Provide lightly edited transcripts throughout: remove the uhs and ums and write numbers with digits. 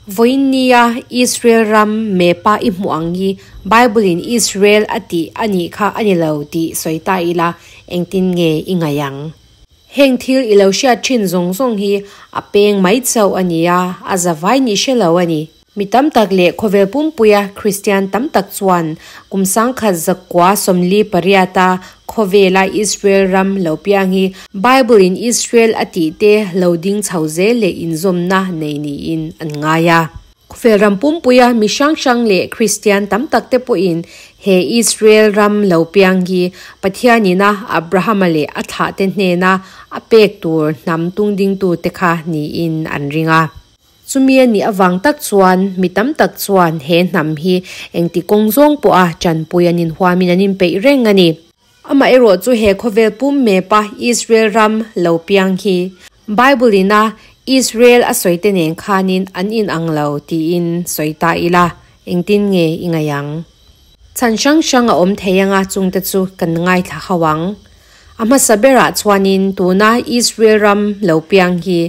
Vawiin nia Israel ram mepa i hmuh ang hi Bible-in Israel a tih a nih kha a ni lo tih sawi ta ila engtin nge i ngaih ang? Heng thil i lo hriat thin zawng zawng hi a peng mai chauh a ni a, a zavai nih hre lo a ni. Mi tam tak leh khawvel pumpuia Kristian tam tak chuan kum 1948-a khawvela Israel ram lo piang hi Bible-in Israel a tih te lo ding chho zel leh inzawmna nei niin an ngai a. Khawvel ram pumpuia mi hrang hrang leh Kristian tam tak te pawhin he Israel ram lo piang hi Pathianina Abrahama leh a thlahte hnena a pek tur hnam tungdingtu te kha niin an ring a. Chumi a nih avang tak chuan mi tam tak chuan he hnam hi engti kawng zawng pawha tanpui an inhuamin an inpeih reng a ni. Amaherawh chu he khawvel pum mepa Israel ram lo piang hi Bible ina Israel a sawi te nen khanin an inang lo tiin sawi ta ila engtin nge i ngaih ang? Chhan hrang hrang a awm thei anga chungte chu kan ngaithla ho ang. A hmasa berah chuanin tuna Israel ram lo piang hi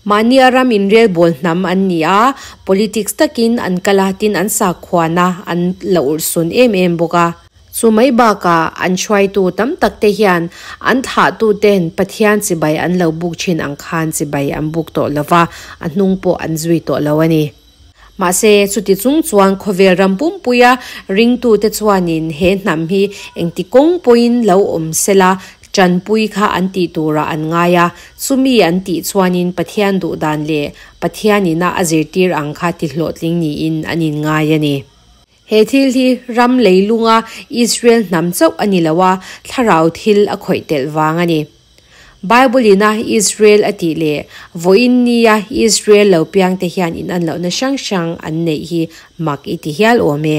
mahnia ram inrelbawl hnam an ni a, politics takin an kal a, tin an sakhuana an la urhsun em em bawk a. Chu mai bakah an hruaitu tam tak te hian an thlahtu ten Pathian chibai an lo buk thin ang khan chibai an buk tawh lo va, a hnung pawh an zui tawh lo a ni. Mahse, chuti chung chuan khawvel ram pumpuia ringtute chuanin he hnam hi engti kawng pawhin lo awm sela tanpui kha an tih turah an ngai a, chumi an tih chuanin Pathian duhdan leh Pathianina a zirtir ang kha tihlawhtling niin an inngai a ni. He thil hi ram leilunga Israel hnam chauh a ni lo a, thlarau thil a khawih telh vang a ni. Bible-ina Israel a tih leh vawiin nia Israel lo piangte hian inan lohna hrang hrang an neih hi mak i ti hial awm e.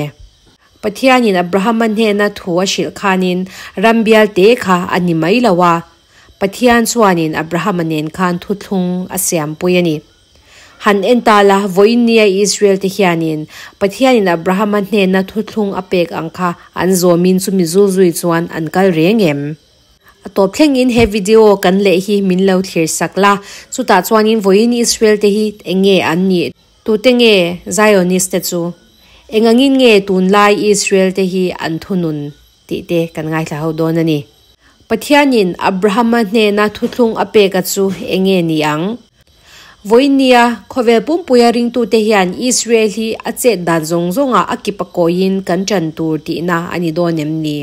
Pathianin Abrahama hnena thu a hrilh khanin ram bialte kha a ni mai lo a, Pathian chuanin Abrahama nen khan thuthlung a siampui a ni. Han en ta la, vawiin nia Israel te hianin Pathianin Abrahama hnena thuthlung a pek ang kha an zawmin chumi zulzui chuan an kal reng em? A tawp thlengin he video kan leh hi min lo thlir sak la, chutah chuanin vawiin Israel te hi eng nge an nih? Tute nge Zionist te chu? Eng angin nge tunlai Israel te hi an thunun tih te kan ngaithla ho dawn a ni. Pathianin Abrahama hnena thuthlung a pek a chu eng nge ni ang? Vawinia khawvel pumpuia ringtute hian Israel hi a chet dan zawng zawngah a kip a kawiin kan ṭan tur tihna a ni dawn em ni?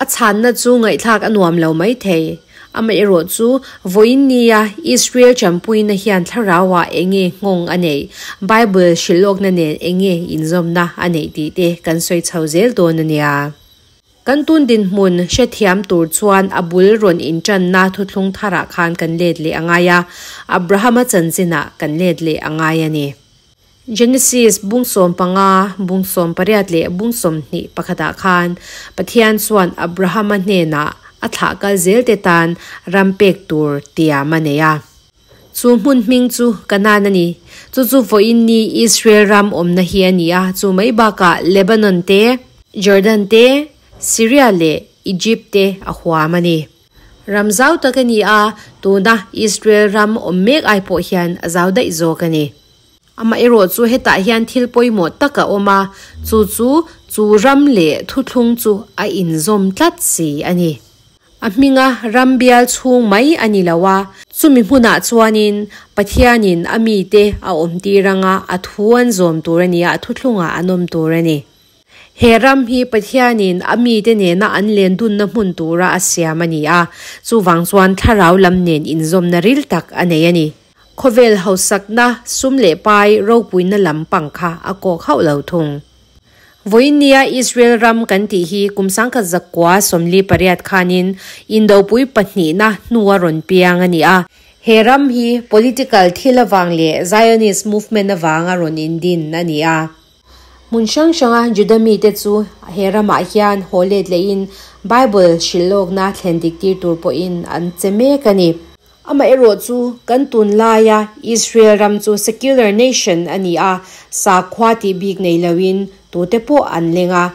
A chhanna chu ngaihthlak a nuam lo mai thei. Amaherawh chu vawinia Israel ṭanpuina hian thlarauah eng nge nghawng a neih, Bible hrilhlawkna nen eng nge inzawmna a neih tih te kan sawi chho zel dawn a nia. Kan tun dinhmun hrethiam tur chuan a bul rawn inṭanna thuthlung tharah khan kan let leh a ngai a, Abrahama chanchinah kan let leh a ngai a ni. Genesis bung 15, bung 18 leh bung 21 ah khan Pathian chuan Abrahama hnenah a thlah kal zelte tan ram pek tur tiam a nei a. Chu hmun hming chu Kanaan a ni. Chu chu vawiin ni Israel ram awmna hi a ni a, chu mai bakah Lebanon te, Jordan te, Syria leh Egypt te a huam a ni. Ram zau tak a ni a, tuna Israel ram awm mek ai pawh hian a zau daih zawk a ni. Amaherawh chu hetah hian thil pawimawh tak a awm a, chu chu chu ram leh thuthlung chu a inzawm tlat si a ni. A hminga ram bial chhung mai a ni lo a, chumi hmunah chuanin Pathianin a mite a awmtir anga a thu an zawm tur a ni a, a thuthlungah an awm tur a ni. He ram hi Pathianin a mite nena an len dunna hmun tura a siam a ni a, chuvang chuan thlarau lam nen inzawmna ril tak a nei a ni. Khawvel hausakna, sum leh pai ropuina lam pang kha a kawk hauh lo thung. Vawinia Israel ram kan tih hi kum 1948 khanin Indopui pahnihna hnua rawn piang a ni a. He ram hi political thil avang leh Zionist movement avanga rawn indin a ni a. Hmun hrang hranga Juda mite chu he ramah hian haw let lehin Bible hrilhlawkna thlen dik tir tur pawhin an che mek a ni. Amaherawh chu kan tunlaia Israel ram chu secular nation a ni a, sakhua tih bik nei loin tute pawh an leng a.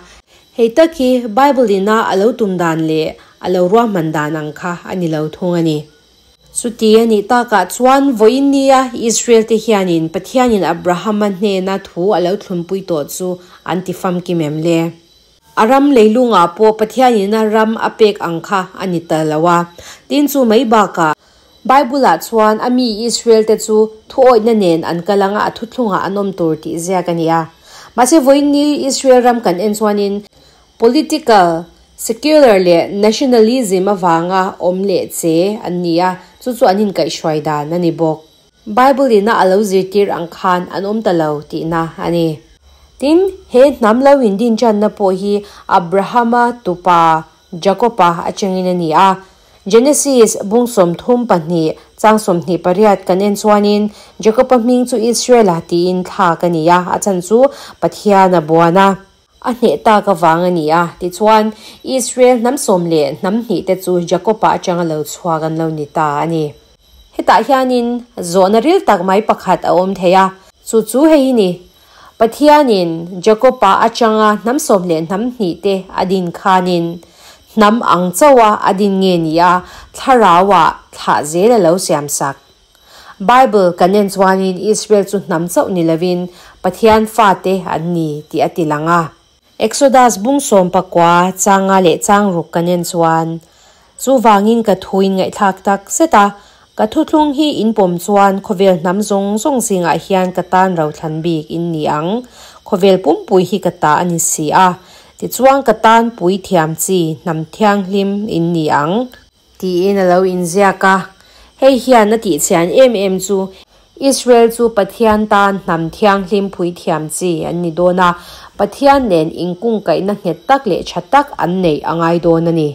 Hei tak hi Bible ina a lo tum dan leh a lo ruahman dan ang kha a ni lo thung a ni. Chuti a nih takah chuan vawiin nia Israel-te hianin Pathianin Abrahama hnena thu a lo thlunpui tawh chu an ti famkim em le? A ram leilungah pawh Pathianin a ram a pek ang kha a ni ta lo a. Tin, chu mai bakah Bible-ah chuan a mi Israel-te chu thuawihna nen an kal anga a thuthlungah an awm tur tih ziak a ni a. Mahse vawiin ni Israel ram kan en chuanin Political, secular leh nationalism avanga awm leh che an ni a, chu chu an inkaihhruai dan a ni bawk. Bible ina a lo zirtir ang khan an awm ta lo tihna a ni. Tin, he hnam lo indin channa pawh hi Abrahama tupa Jakoba atangin a ni a. Genesis bung 32 chang 28 kan en chuanin Jakoba hming chu Israela tiin thlak a ni a, a chhan chu Pathian a buan a. A hneh tak avang a ni a, tichuan, Israel hnam sawm leh hnam hnihte chu Jakoba atanga lo chhuak an lo ni ta a ni. Hetah hianin zawhna ril tak mai pakhat a awm thei a, chu chu hei hi ni, Pathianin Jakoba atanga hnam sawm leh hnam hnihte a din khanin hnam ang chauha a din nge ni a, thlarauah thlah zel a lo siamsak. Bible kan en chuanin Israel chu hnam chauh ni lovin Pathian fate an ni tih a ti lang a. Exodus bung 19 changa leh chang ruk kan en chuan, Chuvangin ka thu in ngaihthlak tak zet a, ka thuthlung hi in pawm chuan khawvel hnam zawng zawng zingah hian ka tan rothlan bik in ni ang, khawvel pumpui hi ka ta a ni si a, tichuan ka tan puithiam chi hnam thianghlim in ni ang. Tiin a lo inziak a. Hei hian a tihchhian em em chu Israel chu Pathian tan hnam thianghlim phuithiam chi an ni dawn a, Pathian nen inkungkaihna nghet tak leh tha tak an neih a ngai dawn a ni.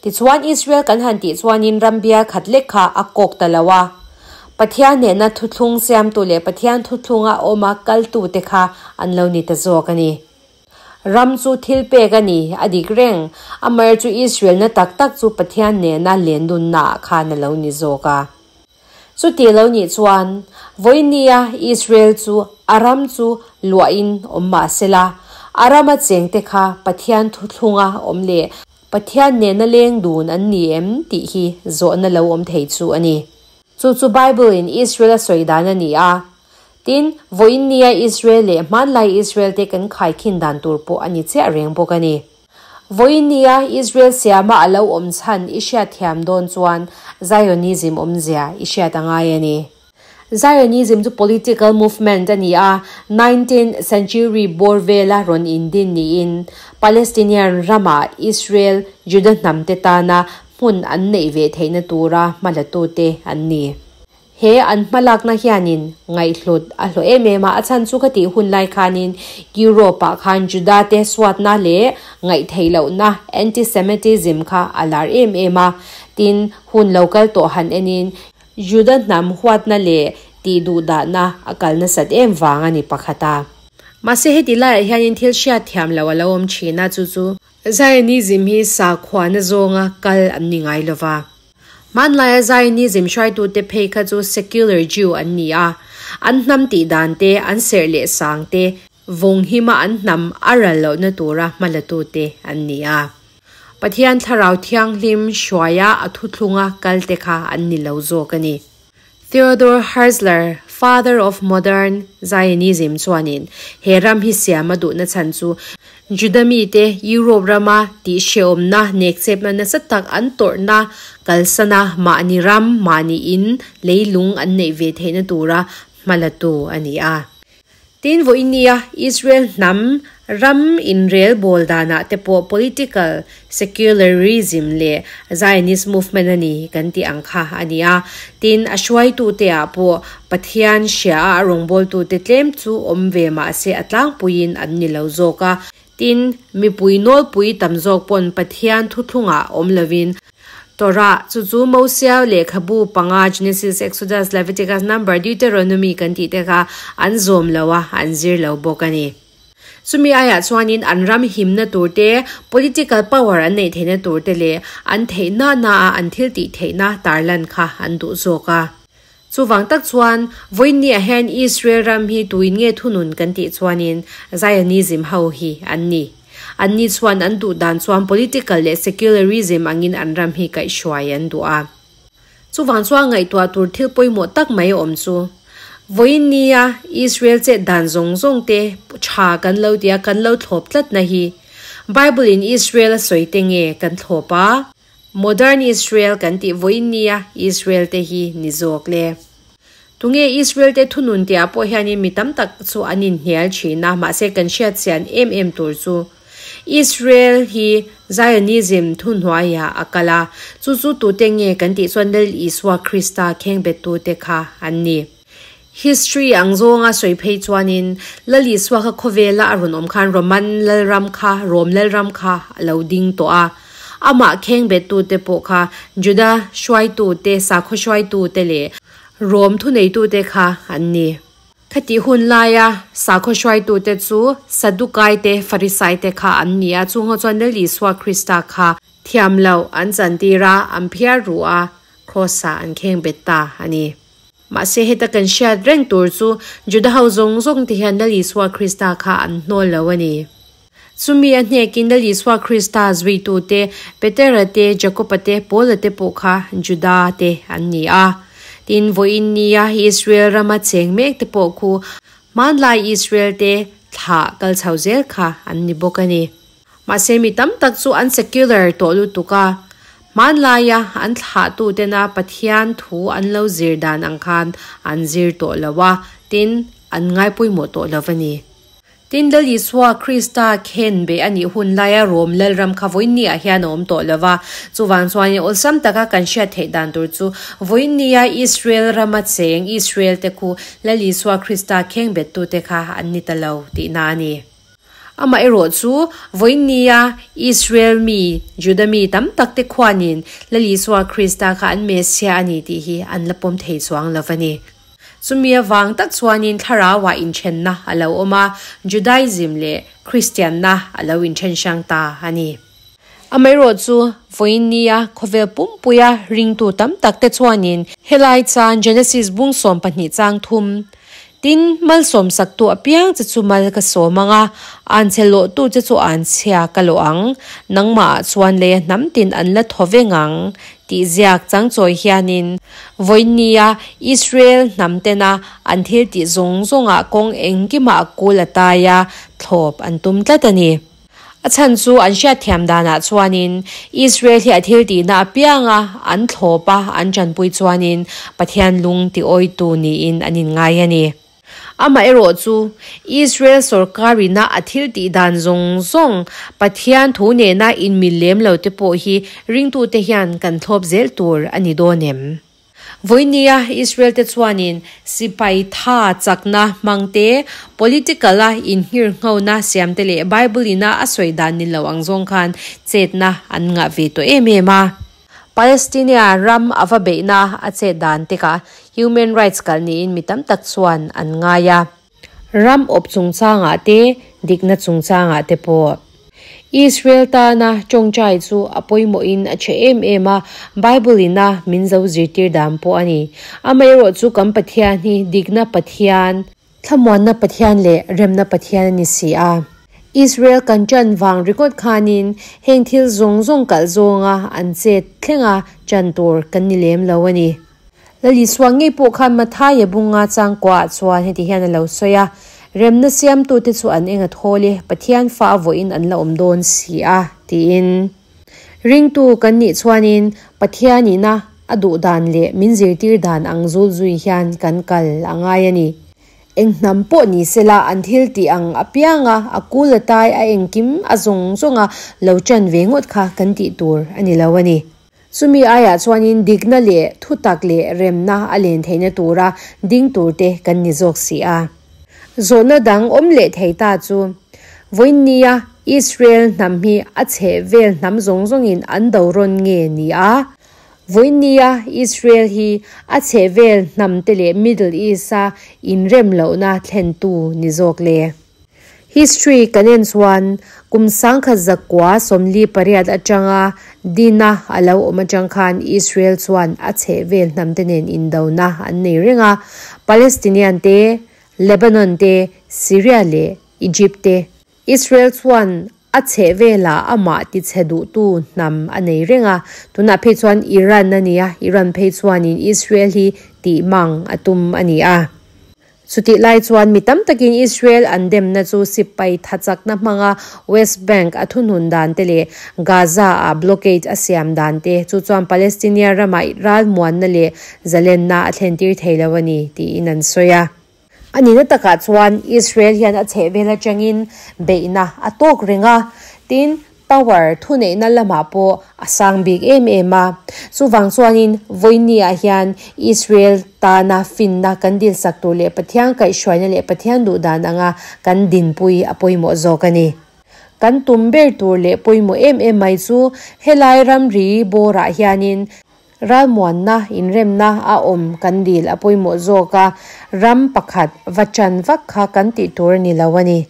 Tichuan Israel kan han tih chuanin ram bial khat lek kha a kawk ta lo a. Pathian nena thuthlung siamtu leh Pathian thuthlunga awma kaltute kha an lo ni ta zawk a ni. Ram chu thil pek a ni, a dik reng. Amar chu Israel na tak tak chu Pathian nena lendunna ah khan a lo ni zawk a. Chuti lo nih chuan, vawinia Israel chu a ram chu luahin awm mah sela, a rama chengte kha Pathian thuthlunga awm leh Pathian nena leng dun an ni em tih hi zawhna lo awm thei chu a ni. Chu chu Bible in Israel a sawi dan a ni a. Tin, vawiin nia Israel leh hmanlai Israel te kan khaikhin dan tur pawh a ni chiah reng bawk a ni. Vawiin nia Israel siama a lo awm chhan i hriat thiam dawn chuan Zionism awmzia i hriat a ngai a ni. Zionism chu political movement a ni a, nineteenth century bawr vela rawn indin niin Palestinian rama Israel Juda hnamte tana hmun an neih ve theihna tura hmalatute an ni. He an hmalakna hianin ngaihhlut a hlawh em em a, a chhan chu ka tih hun lai khanin Europe-ah khan Juda-te suatna leh ngaihtheih lohna, anti-Semitism, kha a lar em em a. Tin, hun lo kal tawh han enin Juda hnam huatna leh tih duhdahna a kal nasat em vang a ni pakhat a. Mahse heti laiah hianin thil hriat thiam loh a lo awm thin a, chu chu Zionism hi sakhuana zawnga kal an ni ngai lova. Hmanlaia Zionism hruaitute phei kha chu secular Jew an ni a, an hnam tih dan te, an serh leh sang te, vawng hima an hnam a ral lohna tura hmalatute an ni a. Pathian Thlarau Thianghlim hruaia a thuthlunga kalte kha an ni lo zawk a ni. Theodor Herzler, father of modern Zionism chuanin he ram hi siam a duhna chhan chu Juda mite Europe rama tihhrehawmna nekchepna nasa tak an tawrhna kalsana mahni ram, mahni in, leilung an neih ve theihna tura hmalatu a ni a. Tin, vawinia Israel hnam ram inrel bawl danah te pawh political secularism leh Zionist movement a ni kan tih ang kha a ni a. Tin, a hruaitute ah pawh Pathian hria a a rawngbawltute tlem chu awm ve mah se a tlangpuiin an ni lo zawk a. Tin, mipui nawlpui tam zawk pawn Pathian thuthlungah awm lovin Torah, chu chu Mosia lehkhabu panga, Genesis, Exodus, Leviticus, Number, Deuteronomy kan tih te kha an zawm lo a, an zir lo bawk a ni. Chumi aiah chuanin an ram himna tur te, political power an neih theihna tur te leh an theihna naah an thil tih theihna tarlan kha an duh zawk a. Chuvang tak chuan, vawiinniah hian Israel ram hi tuin nge thunun kan tih chuanin Zionism ho hi an ni. Anni chuan an duh dan chuan political leh secularism angin an ram hi kaihhruai an duh a. Chuvang chuan ngaihtuah tur thil pawimawh tak mai a awm chu. Vawiin nia Israel chet dan zawng zawng te tha kan lo tia kan lo thlawp tlatna hi Bible in Israel a sawi te nge kan thlawp a? Modern Israel kan tih vawiin nia Israel te hi ni zawk le. Tunge Israel te thunun tihah pawh hianin mi tam tak chu an inhnial thin a, mahse kan hriat chian em em tur chu Israel hi Zionism thuhnuaiah a kal a, chu chu tute nge kan tih chuan Lal Isua Krista khengbettute kha an ni. History ang zawnga sawi phei chuanin Lal Isua kha khawvela a rawn awm khan Roman Lalram kha, Rom Lalram kha a lo ding tawh a, amah khengbettute pawh kha Juda hruaitute, sakhaw hruaitute leh Rom thuneitute kha an ni. Khatih hun laia sakhaw hruaitute chu Sadukaite, Farisaite kha an ni a, chungho chuan Lal Isua Krista kha thiam loh an chantir a, an phiar ruh a, Kraws-ah an kheng bet ta a ni. Mahse heta kan hriat reng tur chu Juda ho zawng zawng te hian Lal Isua Krista kha an hnawl lo a ni. Chumi a hnekin Lal Isua Krista zuitute Petera te, Jakoba te, Paula te pawh kha Juda te an ni a. Tin, vawiin nia Israel rama cheng mek te pawh khu hmanlai Israel te thlah kal chho zel kha an ni bawk a ni. Mahse mi tam tak chu an secular tawh lutuk a, hmanlaia an thlahtutena Pathian thu an lo zir dan ang khan an zir tawh lo a, tin, an ngaipawimawh tawh lo a ni. Tin, Lal Isua Krista khen beh a nih hun laia Rom Lalram kha vawiinniah hian a awm tawh lo va. Chuvang chuanin awlsam taka kan hriat theih dan tur chu vawiinnia Israel rama cheng Israel-te khu Lal Isua Krista kheng bettute kha an ni ta lo tihna a ni. Amaherawh chu vawiinnia Israel mi, Juda mi tam takte khuanin Lal Isua Krista kha an Messiah a ni tih hi an la pawm thei chuang lo va ni. Chumi avang tak chuanin thlarauah inthenna a lo awm a, Judaism leh Kristianna a lo inthen hrang ta a ni. Amaherawh chu, vawiinnia khawvel pumpuia ringtu tam takte chuanin helai chan Genesis bung 12 chang thum, Tin, malsawmsaktu apiang che chu mal ka sawm ang a, anchhe lawhtu che chu anchhia ka lawh ang, nangmahah chuan lei a hnam tin an la thaw veng ang, tih ziak chang chawi hianin vawiinnia Israel hnam tena an thil tih zawng zawngah kawng engkimah a kul a tai a, thlawp an tum tlat a ni. A chhan chu an hriatthiam danah chuanin Israel hi a thil tihna apianga an thlawp a, an tanpui chuanin Pathian lung tiawitu niin an inngai a ni. Amaherawh chu, Israel sawrkarina a thil tih dan zawng zawng Pathian thu nena inmil lem lo te pawh hi ringtute hian kan thlawp zel tur a ni dawn em? Vawinia Israel te chuanin sipai tha chakna hmang te, political a inhngirhnghona siam te leh Bible ina a sawi dan ni lo ang zawng khan chetna an ngah ve tawh em em a. Palestinia ram a va beihna a chet dan tikah human rights kalh niin mi tam tak chuan an ngai a. Ram awp chungchangah te, dikna chungchangah te pawh. Israel tana tawngtai chu a pawimawhin a chhe em em a, Bible ina min zo zirtir dan pawh a ni. Amaherawh chu kan Pathian hi dikna Pathian, Thlamuanna Pathian leh Remna Pathian a ni si a. Israel kan ṭan vang ringawt khanin heng thil zawng zawng kalh zawnga an chet thlenga ṭan tur kan ni lem lo a ni. Lal Isua ngei pawh khan Mathaia bunga changkuaah chuan heti hian a lo sawi a, Remna siamtute chu an eng a thawl e, Pathian fa a vawiin an la awm dawn si a, tiin. Ringtu kan nih chuanin Pathianina a duh dan leh min zirtir dan ang zul zui hian kan kal a ngai a ni. Eng hnam pawh ni sela an thil tih ang apianga a kul a tai a engkim a zawng zawnga lo ṭan ve ngawt kha kan tih tur a ni lo a ni. Chumi aiah chuanin dikna leh thutak leh remna a len theihna tura ding turte kan ni zawk si a. Zawhna dang awm leh thei ta chu, Vawiinnia Israel hnam hi a chheh vel hnam zawng zawngin an do rawn nge ni a? Vawiinnia Israel hi a chheh vel hnamte leh Middle East-a inrem lohna thlentu ni zawk le? History kan en chuan kum 1948 atanga Dina a lo awm atang khan Israel chuan a chheh vel hnamte nen indona an nei reng a, Palestinian te, Lebanon te, Syria leh Egypt te. Israel chuan A chhehvelah amah tichhe duhtu hnam a nei reng a, tunah phei chuan Iran a ni a, Iran phei chuanin Israel hi tih mang a tum a ni a. Chutih lai chuan mi tam takin Israel an demna chu sipai thachakna hmanga West Bank a thunun dan te leh Gaza a blockade a siam dan te chu chuan Palestinian ramah ralmuanna leh zalenna a thlentir thei lo a ni tiin an sawi a. A nihna takah chuan Israel hian a chhehvel atangin beihna a tawk reng a, tin, power thuneihna lamah pawh a sang bik em em a. Chuvang chuanin vawinia hian Israel tana finna kan dilsak tur leh Pathian kaihhruaina leh Pathian duhdan anga kan dinpui a pawimawh zawk a ni. Kan tum ber tur leh pawimawh em em mai chu helai ramri bawrah hianin Ralmuanna, inremna a awm kan dil a pawimawh zawk a, ram pakhat va chan vak kha kan tih tur a ni lo a ni.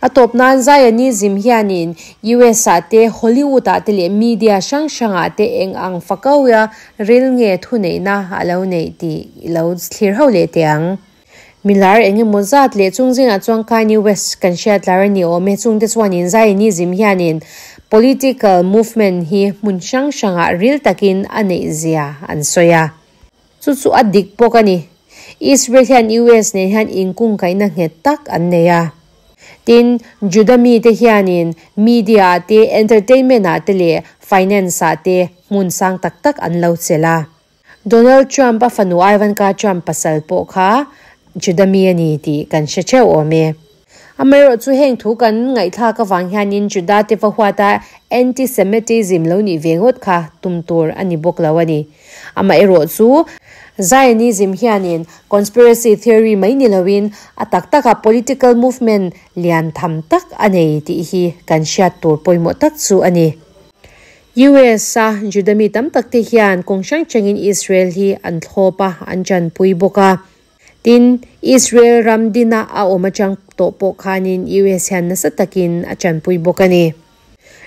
A tawp nan Zionism hianin US ah te, Hollywood ah te leh media hrang hrang ah te eng ang fakauia ril nge thuneihna a lo neih tih i lo thlir ho leh teh ang. Milar eng emaw zat leh chung zingah chuan Kanye West kan hriat lar a ni awm e. Chungte chuanin Zionism hianin political movement hi hmun hrang hrangah ril takin a neih zia an sawi a. Chu chu a dik bawk a ni. Israel hian US nen hian inkungkaihna nghet tak an nei a. Tin, Juda mite hianin media ah te, entertainment ah te leh finance ah te hmun sang tak tak an lo chelh a. Donald Trump a fanu Ivanka Trump pasal pawh kha Juda mi a ni tih kan hre theuh awm e. Amaherawh chu heng thu kan ngaihthlak avang hianin Juda te va huata anti-Semitism lo nih ve ngawt kha tum tur a ni bawk lo a ni. Amaherawh chu Zionism hianin conspiracy theory mai ni loin a tak taka political movement lian tham tak a nei tih hi kan hriat tur pawimawh tak chu a ni. US-a Juda mi tam tak te hian kawng hrang hrangin Israel hi an thlawp a, an tanpui bawk a. Tin, Israel ram dina a awm atang tawh pawh khanin US hian nasa takin a tanpui bawk a ni.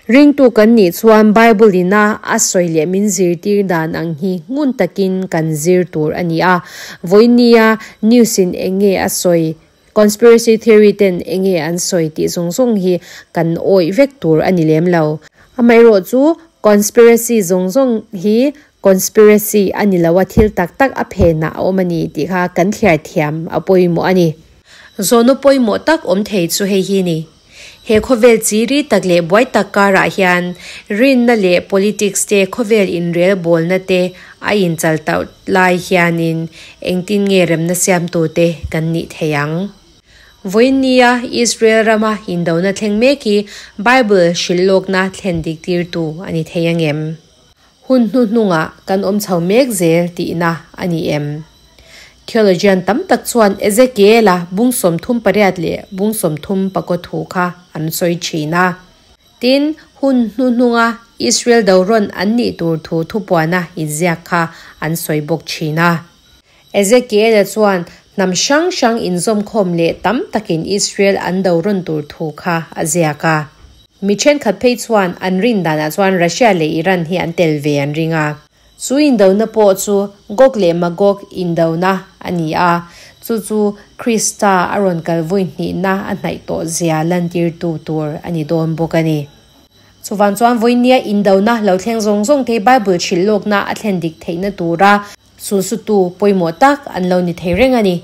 Ringtu kan nih chuan Bible ina a sawi leh min zirtir dan ang hi ngun takin kan zir tur a ni a. Vawinia news in eng nge a sawi, conspiracy theory ten eng nge an sawi tih zawng zawng hi kan awih vek tur a ni lem lo. Amaherawh chu conspiracy zawng zawng hi conspiracy a ni lo a, thil tak tak a phenah a awm a ni tih kha kan thliar thiam a pawimawh a ni. Zawhna pawimawh tak awm thei chu hei hi ni. He khawvel chi ri tak leh buai tak karah hian rinna leh politics te khawvel inrel bawlna te a inchal tauh lai hianin engtin nge remna siamtute kan nih thei ang? Vawinia Israel rama indona thleng mek hi Bible hrilh lawkna thlen dik tirtu a ni thei angem? Hun hnuhnungah kan awm chho mek zel tihna a ni em? Theologian tam tak chuan Ezekiela bung 38 leh bung 30 thu kha an sawi thin a. Tin, hun hnuhnunga Israel do rawn an nih tur thu thupuana inziak kha an sawi bawk thin a. Ezekiela chuan hnam hrang hrang inzawmkhawm leh tam takin Israel an do rawn tur thu kha a ziak a. Mi thenkhat phei chuan an rin danah chuan Russia leh Iran hi an tel ve an ring a. Chu indona pawh chu Gog leh Magog indona a ni a, chu chu Krista a rawn kal vawi hnihna a hnaih tawh zia lantirtu tur a ni dawn bawk a ni. Chuvang chuan vawinia indona lo thleng zawng zawng te Bible hrilh lawkna a thlen dik theihna tura sulsutu pawimawh tak an lo ni thei reng a ni.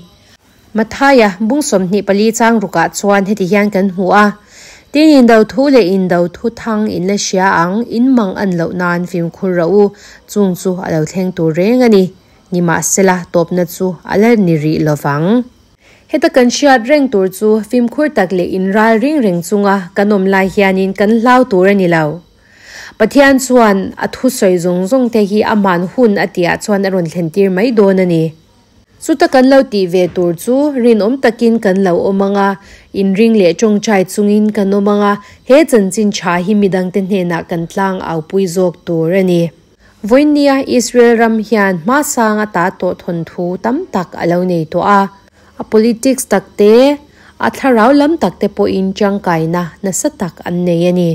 Mathaia bung 24 chang rukah chuan heti hian kan hmu a, Tin indo thu leh indo thu thang in la hria ang, in mang an loh nan fimkhur rawh u, chung chu a lo thleng tur reng a ni. Nimahsela, tawpna chu a la ni rih lovang. Heta kan hriat reng tur chu fimkhur tak leh inral ring reng chunga kan awm lai hianin kan hlau tur a ni lo. Pathian chuan a thusawi zawng zawng te hi aman hun a tihah chuan a rawn thlentir mai dawn a ni. Chuta kan lo tih ve tur chu rinawm takin kan lo awm ang a, inring leh tawngtai chungin kan awm ang a, he chanchin tha hi midangte hnenah kan tlang aupui zawk tur a ni. Vawinia Israel ram hian hmasang ata tawh thawnthu tam tak a lo nei tawh a, a politics tak te, a thlarau lam tak te pawhin tangkaina nasa tak an nei a ni.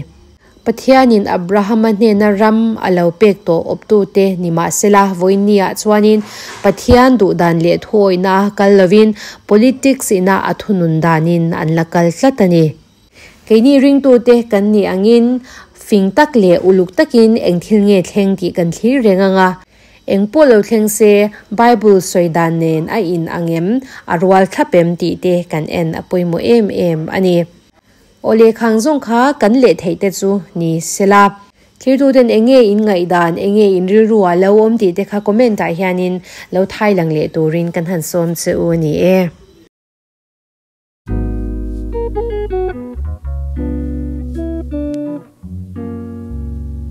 Pathianin Abrahama hnena ram a lo pek tawh awptute ni mahsela vawinia chuanin Pathian duhdan leh thuawihna kal lovin politics ina a thunun danin an la kal tlat a ni. Keini ringtute kan nih angin fing tak leh uluk takin eng thil nge thleng tih kan thlir reng ang a. Eng pawh lo thleng se Bible sawi dan nen a in ang em, a rual thlap em tih te kan en a pawimawh em em a ni. Aw lehkhang zawng kha kan leh theih te chu ni sela. Thirtuten eng nge in ngaihdan, eng nge in rilru ah lo awm tih te kha comment ah hianin lo thai lang leh turin kan han sawm che u a ni e.